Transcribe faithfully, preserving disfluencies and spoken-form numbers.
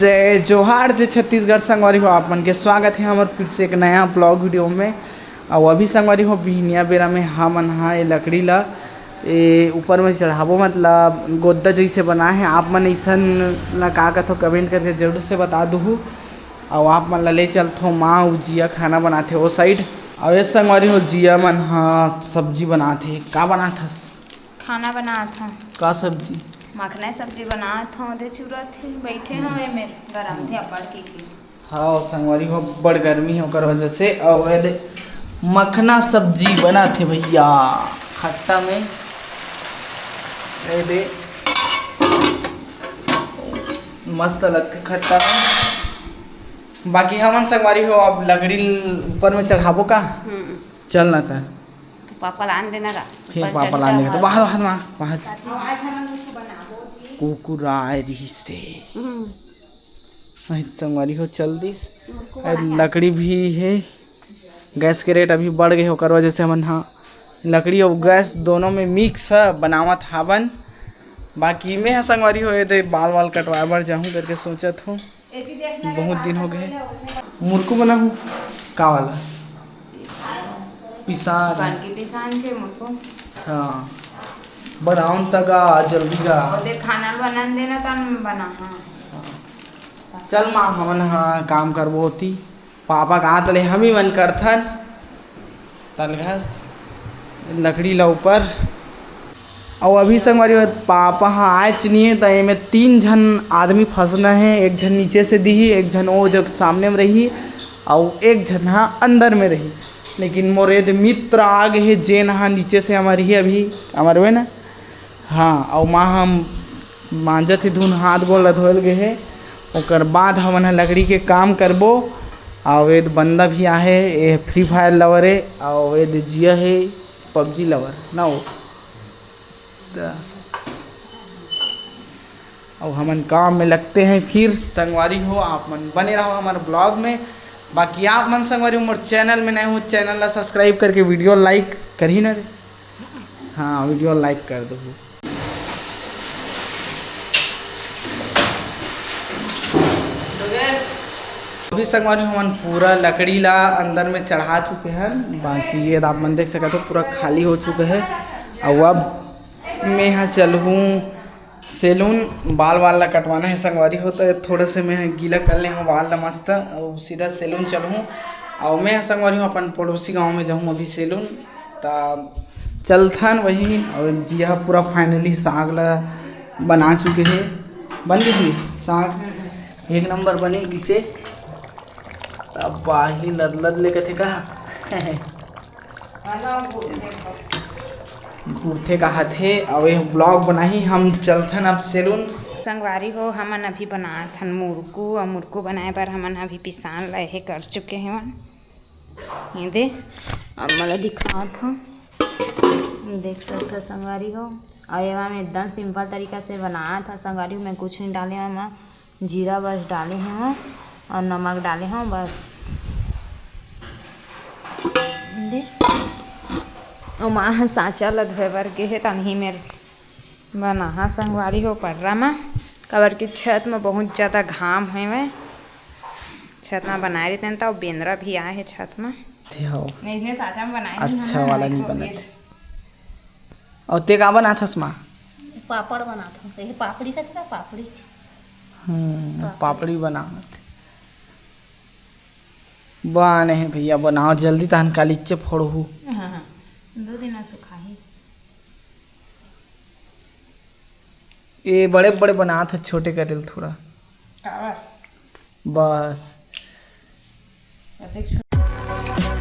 जय जोहार, जय छत्तीसगढ़। संगवारी हो, आप मन के स्वागत है हमर फिर से एक नया ब्लॉग वीडियो में। अउ अभी संगवारी हो, बिहनिया बेरा में हमन हा ये लकड़ी ला, ए ऊपर में चढ़ाबो, मतलब गोद्दा जैसे बना है। आप मन ऐसन ला का कथो, कमेंट करके जरूर से बता दूहू। अउ आप मन ला ले चलथो, माँ अउ जिया खाना बनाथे ओ साइड। अउ ये संगवारी हो, जिया मन हा सब्जी बनाथे। का बनाथस? खाना बनात हूँ। का सब्जी? मखना सब्जी बनात हूँ। दे चुरत ही बैठे हूँ, ये मेरे गरम थे अब्बड़ की की। हाँ, संगवारी हो, बड़ गर्मी है, ओकर वजह से। और ये दे, मखना सब्जी बनाथे भैया, खट्टा में। ये दे, मस्त लगथे खट्टा में। बाकी हमन संगवारी हो, अब लकड़ी ऊपर में चढ़ाबो का? हम्म। चल ना त। तो पापा लान देना का? फिर पापा लान देगा। तो बाहर, बाहर, बाहर, बाहर। कुकुर आए रही से। हम्म। नहीं, संगवारी हो, चल दिस। अरे, लकड़ी भी है। गैस के रेट अभी बढ़ गए, ओकर वजह से हमन हा लकड़ी और गैस दोनों में मिक्स बनावत हावन। बाकी मैं हा संगवारी हो, ये दे बाल वाल कटवाए बर जाहूँ करके सोचत हूँ। बहुत दिन हो गए। मुरकू बनाहूँ का वाला? पिसान। कनकी पिसान के मुरकू। हाँ, बनाउन तगा जल्दी का। ओदे खाना बनान देना तन बना, हाँ। चल माँ, हमन हा काम करबो होती। पापा कहा तले हम ही मन करथन। तलघस लकड़ी ला ऊपर। अउ अभी संगवारी हो, पापा हा आएच नहीं है, त एमे तीन झन आदमी फंसना है। एक झन नीचे से दिही, एक झन ओ जग सामने में रही, अउ एक झन हा अंदर में रही। लेकिन मोर एदे मित्र आ गए हे, जेन हा नीचे से हमर ही अभी, हमर वे ना। हाँ, अउ माँ हम मांजत ही धुन, हाथ गोड़ ला धोयल गए हे। ओकर बाद हमन ह लकड़ी के काम करबो। अउ एदे बंदा भी आहे, ये Free Fire lover हे, अउ एदे जिया हे PUBG lover ना वो। त अउ हमन काम में लगते हैं फिर। संगवारी हो, आप मन बने रहो हमर ब्लॉग में। बाकी आप मन संगवारी हो, मोर चैनल में नए हो, चैनल ला सब्सक्राइब करके वीडियो लाइक करही ना रे। हाँ, वीडियो लाइक कर दो। अभी संगवारी हो, हमन पूरा लकड़ी ला अंदर में चढ़ा चुके हैं। बाकी ये आप मन देख सकत हो, पूरा खाली हो चुके हैं। अउ अब मैं हा चलहूँ सैलून, बाल वाल ला कटवाना है संगवारी हो, तो थोड़ा से मैं गीला कर ले हूँ बाल ला मस्त, अउ सीधा सैलून चलहूँ। अउ मैं संगवारी हूँ अपन पड़ोसी गांव में जाहूँ अभी सैलून, त चलथन वही। अउ जिया पूरा finally साग ला बना चुके हे, बन गई साग, एक नंबर बने किसे। तब बाही लद लद ले कथे का। घूरथे का हाथे, अउ ये ब्लॉग बनाही, हम चलथन अब सैलून। संगवारी हो, हमन अभी बनात हन मुरकू, अउ मुरकू बनाए बर हमन अभी पिसान ला एहे कर चुके हवन। ये दे, अब मैं दिखात हूँ, देख सकत हो संगवारी हो। अउ एमा मैं एकदम सिंपल तरीका से बनात हूँ संगवारी हो, मैं कुछ नहीं डाले हूँ एमा। जीरा बस डाले हूँ अउ नमक डाले हूँ बस। दे, अउ माँ ह सांचा ल धोए बर गे हे, तनही मेर बनाहा संगवारी हो पर्रा म, काबर कि छत म बहुत ज्यादा घाम हेवय। छत म बनाए रहितेन त अउ बेंदरा भी आए हे छत म। ते हो। मैं इसने सांचा म बनाए रही हूँ अच्छा ना, वाला नहीं देखो, बनत। ये अउ ते का बनात हस माँ? पापड़ बनात हूँ। ये पापड़ी का था, पापड़ी। हम्म, पापड़ी। पापड़ी बनावत। बने हे भैया, बनाओ जल्दी, तहन कालीचे फोड़हू। हाँ, हाँ, दो दिन में सुखाही। ये बड़े बड़े बनात हे, छोटे करेल थोड़ा। काबर? बस। अतेक छो-